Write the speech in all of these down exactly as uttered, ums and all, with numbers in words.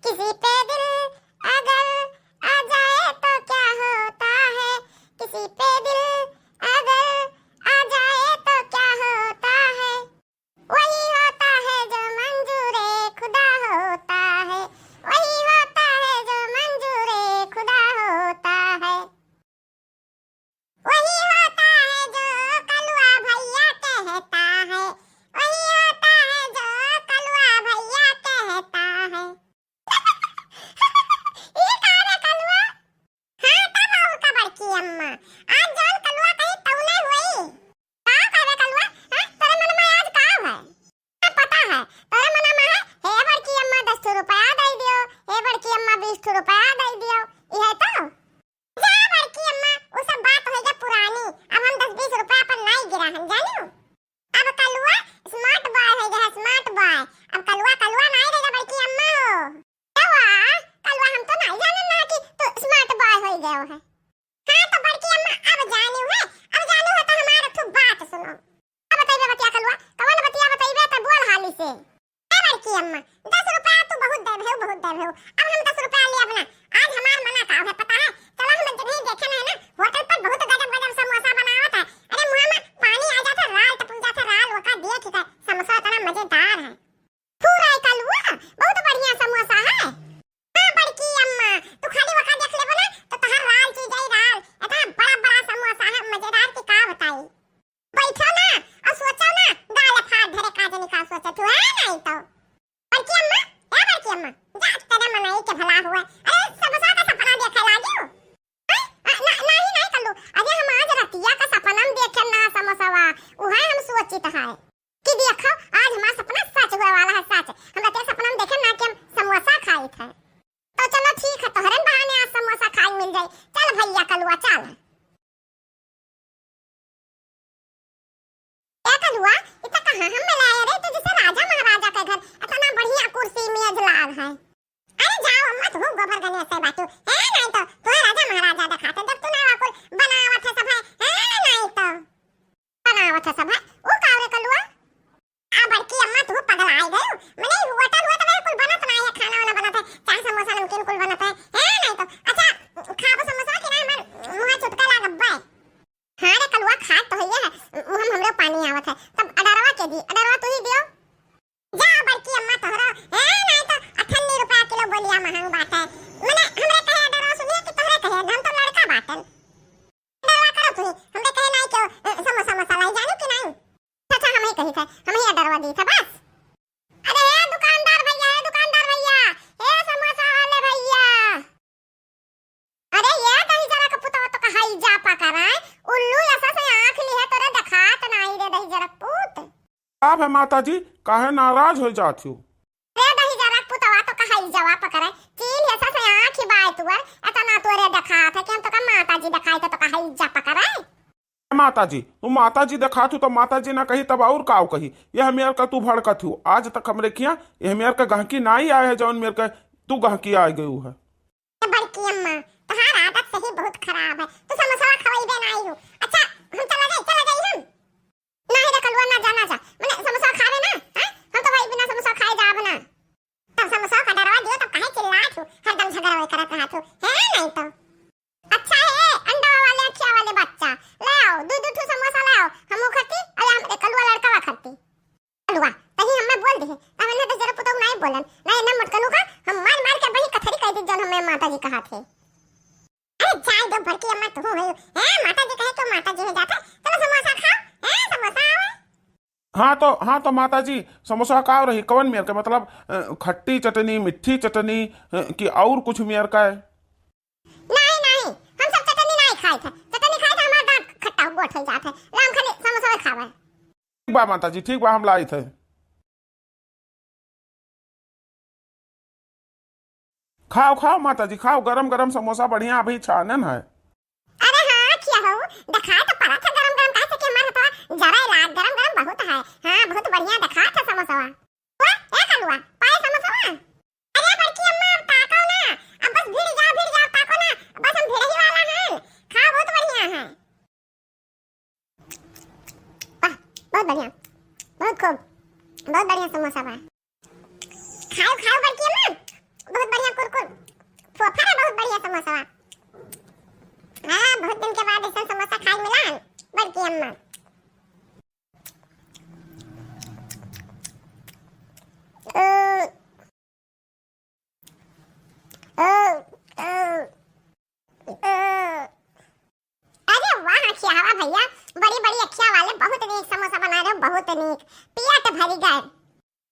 किसी पे दिल अगर आ जाए तो क्या होता है, किसी पे दिल अगर आ जाए तो क्या होता है, वही होता है जो मंजूरे खुदा होता है, वही होता है जो मंजूरे खुदा होता है। वही होता है जो कलुआ भैया कहता है, वही होता है जो कलुआ भैया कहता है। ई का रे कलुआ? हाँ, तब और का बड़की अम्मा, आज जौन कलुआ कही तौने हुई। का कहबे कलुआ? हाँ, तोरे मन में आज का है? पता है, तोरे मना में है, "हे बड़की अम्मा, दस ठो रुपया दे दियो, हे बड़की अम्मा, बीस ठो रुपया दे दियो।" इहे तो। जा बड़की अम्मा, उ सब बात होइ गया पुरानी। अब हम दस बीस रुपया पर नाई गिरा हम, जानियो। अब कलुआ smart boy होइ गया, smart boy। अब कलुआ, कलुआ नाई रहेगा बड़की अम्मा हो। कलुआ, कलुआ, हम तो नाई जानन ना कि तू smart boy होइ गयो है। हाँ तो बड़की अम्मा, अब जानियो है, अब जानियो है तो हमार एक ठो बात सुनो। अब बतइबे बतिया कलुआ, कवन बतिया बतइबे त बोल हाली से। ए बड़की अम्मा, दस रुपया तू बहुत देबे हो, बहुत देबे हो। अब हम दस रुपया लेब ना। आज हमार मना का है पता है? चलो हम जगह देखे ना है ना, होटल पर बहुत गजब गजब समोसा बनावत है। अरे मुँह में पानी आ जाता, राल टपक जाता, राल ओका देख के। समोसा इतना मजेदार है। फू रे कलुआ, बहुत बढ़िया समोसा है। हाँ बड़की अम्मा, तू खाली ओका देख लेबो ना, तो तहार राल चुइ जाई राल। इतना बड़ा बड़ा समोसा है, मजेदार कि का बताई। बैठो ना, और सोचो ना, गाल फाड़ धरे का जनी का सोचत हुआ है नहीं तो। बड़की अम्मा, ए बड़की अम्मा, जा तेरे मनई के भला हुआ। अरे समोसा का सपना देखे लागियो। हैं? आ, ना, नहीं, नहीं कल्लू, अरे हम आज रतिया का सपना में देखे ना समोसावा, उहे हम सोचित है। कि देखो, आज हमार सपना सच हुए वाला है, सच। हम रात के सपना में देखे ना कि हम समोसा खाइत है। तो चलो ठीक है, तोहरे बहाने आज समोसा खाए मिल जाई। चल भैया कलुआ, चल। ए कलुआ, इ त कहाँ हम मिलाए रे? तो जैसे राजा महाराजा के घर इतना बढ़िया कुर्सी मेज लाग है। अरे जाओ अम्मा, तू गोबर गणेश से बाटू। ए, नहीं तो तू राजा महाराजा दिखाते, जब तू ना कुल बनावत है सब है। ए, नहीं तो बनावत है सब है। ऊ का रे कलुआ? आ बड़की अम्मा, तू पगलाए गयो। मने होटल हुआ तो बिल्कुल बनत ना है, खाना वाना बनत है, चाय समोसा नमकीन कुल बनत है। ए, नहीं तो। अच्छा, खाबो समोसा कि ना, हमार मुँह चुटका लागब बे। हाँ रे कलुआ, खात तो हइये है, मुँह में हमरे पानी आवत है। तब अडरवा के दी, अडरवा तू ही दियो। जा बड़की अम्मा तोहरो, ए, नहीं तो अठन्नी रुपया किलो बोलिया महंग बाटे। मने हमरे कहे अडरवा सुनिए कि तोहरे कहे, हम तो लड़का बाटन। अडरवा करो तू ही, हमरे कहे नहीं क्यों, ए, समोसा मसाला ही जानू कि नहीं? अच्छा, हम ही कही थे, हम ही अडरवा दी थे बस। अरे ए दुकानदार भैया, ए दुकानदार भैया, ए समोसा वाले भैया। अरे ए दहिजरा के पुतवा तो कहाई जा पकड़ाए, उल्लू ऐसा से आँख लिहे तोरे देखात नाई रे दहिजरा के पूत। का है माता जी, काहे नाराज हो जात हो? अरे दहिजरा के पुतवा तो कहाई जवा पकड़ाए, चील ऐसा से आँख ही बाय तुअर, इतना तोरे देखात है कि हम तो का माता जी देखाई तो, तो कहाई जा पकड़ाए। माता जी, तू माता जी देखात हू तो माता जी ना कही तब और काव कही? यह मेर का तू भड़कत हू। आज तक हमरे खिया यह मेर का गहकी नाई आए है जौन मेर का तू गहकी आए गयू है। ए बड़की अम्मा, तोहार आदत सही बहुत खराब है। तू समोसा खवाइबे नाई हो। अच्छा, हम चला जाई, चला जाई हम। नहीं रे कलुआ, ना जा, ना जा। मने समोसा खावे ना, हैं? हम तो भाई बिना समोसा खाए जाब ना। तब समोसा का डरवा दियो, तब काहे चिल्लात हो? हरदम झगड़ा करत रहत हो। है नहीं तो। अच्छा है, अंडा वाले, अखिया वाले बच्चा, ले आओ, दू दू ठो समोसा ले आओ, हम खती, अरे हमरे कलुआ लड़का खती। कलुआ, तही हमें बोल दे, तब इन्हें तो जरा पुतौ नहीं बोलन, नहीं इन्हें मटकनू का, हम मार मार के वही कथरी कह दी जौन हमें माता जी कहा थे। अरे जाए दो बड़की अम्मा, तू हो, हैं, माता जी कहे तो माता जी है जाते, चलो समोसा खाओ, हैं, समोसा आओ। हाँ तो, हाँ तो माता जी, समोसा का रही, कवन मेर के, मतलब, अ, खट्टी चटनी, मीठी चटनी, अ, कि और कुछ मेर का है? नहीं, नहीं, हम सब चटनी नहीं खाए थे, चटनी खाए थे, हमारा दांत खट्टा हो, गोठल जात है, ला हम खाली समोसा खावे। ठीक बा माता जी, ठीक बा, हम लाई थे। खाओ, खाओ माता जी, खाओ, गरम गरम समोसा बढ़िया अभी छानन है। अरे हाँ, खिया हो, देखा तो पड़ा था गरम गरम, काहे से कि हमार हथवा जरा लाग, गरम गरम बहुत है। हाँ, बहुत बढ़िया देखा था समोसवा। वाह, ए कलुआ, पाए समोसवा? अरे बड़की अम्मा, अब ताको ना, अब बस भिड़ जाओ, भिड़ जाओ, ताको ना, बस हम भिड़ ही वाला हैं। खाओ, बहुत बढ़िया है। वाह, बहुत बढ़िया, बहुत खूब, बहुत बढ़िया समोसा बा। खाओ, खाओ बड़की अम्मा, बहुत बढ़िया। पेट भरी गए।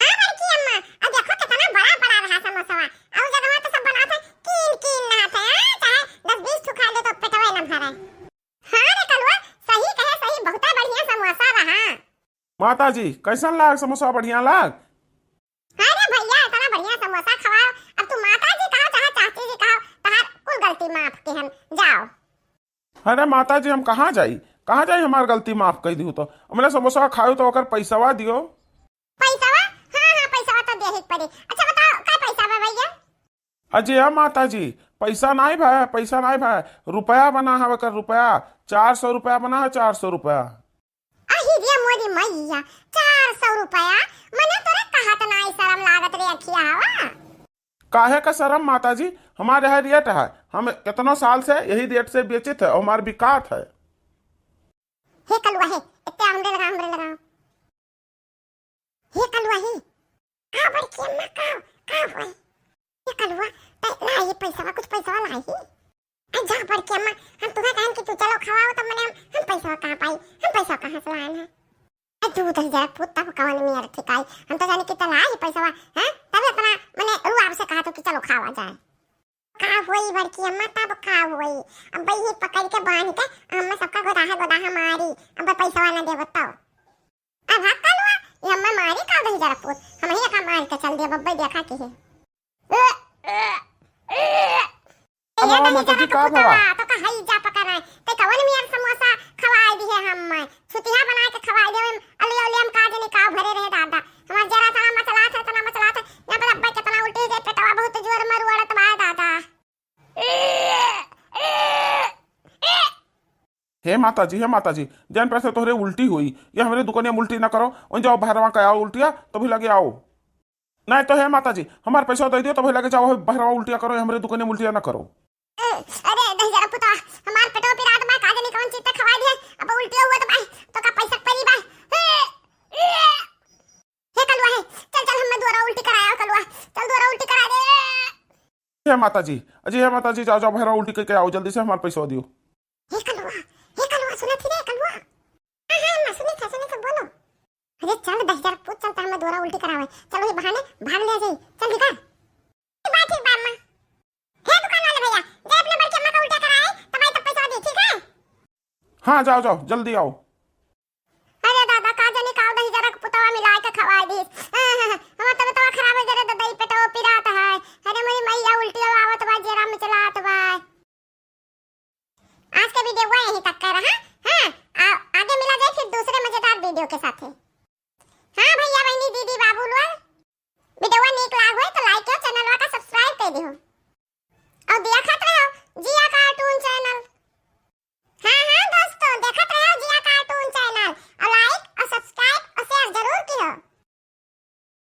हाँ बड़की अम्मा, अब देखो कितना बड़ा बड़ा रहा समोसवा। और जगह तो सब बनाते हैं, कीन कीन नहाते हैं, हाँ? चाहे दस बीस ठो खा ले तो पेटवे न भरे। हाँ रे कलुआ, सही कहे, सही, बहुते बढ़िया समोसा रहा। माता जी, कैसन लाग समोसा? बढ़िया लाग? अरे भैया, इतना बढ़िया समोसा खवाओ, अब तू माता जी कहो चाहे चाची जी कहो, तहार कुल गलती माफ के हम, जाओ। अरे माता जी, हम कहाँ जाई, कहाँ जाई, हमार गलती माफ कर दिहू तो। हमने समोसा खायो तो ओकर पैसवा दियो। पैसवा? हाँ, हाँ, पैसवा तो देही के पड़ी। अच्छा बताओ, का पैसा बा भैया? अजी, ए माता जी, पैसा नाई भाई, पैसा नाई भाई, रुपया बना है ओकर, रुपया, चार सौ रुपया बना है, चार सौ रुपया। अही रे मोरी मैया, चार सौ रुपया? मने तोरे कहत नाई शरम लागत रे अखिया हवा? काहे का शरम माता जी, हमारे यहाँ रेट है, हम कितनों साल से यही रेट से बेचित है और हमार बिकात है। हे कलुआ हे, इत्ते हमरे लगा, हमरे लगा। हे कलुआ हे, का बड़की अम्मा, का, का हुआ? हे कलुआ, तै लाई पैसवा, कुछ पैसवा लाई। आ जा बड़की अम्मा, हम तुहे कहन कि तू चलो खवाओ, तब मने हम, हम पैसवा कहाँ पाई, हम पैसवा कहाँ से लान है? ए, तू दहिजरा पूत, तब कवन मेर ठिकाई, हम तो जाने कि तै लाई पैसवा, हैं? तब इतना मने रुआब से कहा तू कि चलो खावा जाए। का होई बड़की अम्मा, तब का होई? अब ही पकड़ के बांध के अम्मा सबका गोदाहा गोदाहा मारी, अब पैसवा न देबो तो। अब हक कलुआ, ये अम्मा मारी का दहिजरा पूत, हम ही का मार के चल देब, अब देखा के है। अब ए, हवा दहिजरा माता जी के का पूतवा, भवा? तो का हई जा पकड़ रहे, ते कवन मियर समोसा खवाए दिहे हम, छुतिया बना के खवाए दिहे, अली अली हम का जनी का भरे रहे दादा, हमार जरा तना मचलात है, तना मचलात है, यहाँ पर अब्बा कितना उल्टी है, पेटवा बहुत जोर मरुआड़त बा दादा। हे माता जी, हे माता जी, जौन पैसे तोहरे उल्टी होई, ये हमरे दुकानिया में उल्टी ना करो, वहीं जाओ बहरवा के आओ उल्टिया, तभी लगे आओ। नहीं तो हे माता जी, हमार पैसा दे दियो, तभी लगे जाओ बहरवा उल्टिया करो, ये हमरे दुकानिया में उल्टिया ना करो। अरे दहिजरा पुता, हमार पेटवा पिरात बा, का जानी कौन चीज ते खवाई दिए, अब उल्टिया हुआ तो बा, तो का पैसा परी बा। हे कलुआ हे, चल चल, हमें दुआरा उल्टी कराया कलुआ, चल दुआरा उल्टी करा दे। हे माता जी, अजी हे माता जी, जाओ, जाओ, भैरवा उल्टी करके आओ, जल्दी से हमार पैसा दियो। हे कलुआ, हे कलुआ, सुनत ही रे कलुआ। हाँ, हाँ, अम्मा, सुनत है, सुनत है, बोलो। अरे चल, दहिजरा पूत, चल, तो हमें दुआरा उल्टी करावे। चलो, ये बहाने भाग ले जाई। चल, ठीक है? ठीक बा, ठीक बा, अम्मा। हे दुकान वाले भैया, जे अपने बड़की अम्मा का उल्टी कराए, तब आई तब पैसा दी, ठीक है? हाँ, जाओ, जाओ, जल्दी आओ। अरे दादा, का जानी काल दहिजरा के पुतवा मिलाए के खवाए दिस। हमार तबियतवा खराब हो जा रे दादा, ई पेटवा पिरात है। अरे मोरी मैया, उल्टी आवत बा, जेरा में चलात बा। आज के वीडियो यहीं तक का रहा।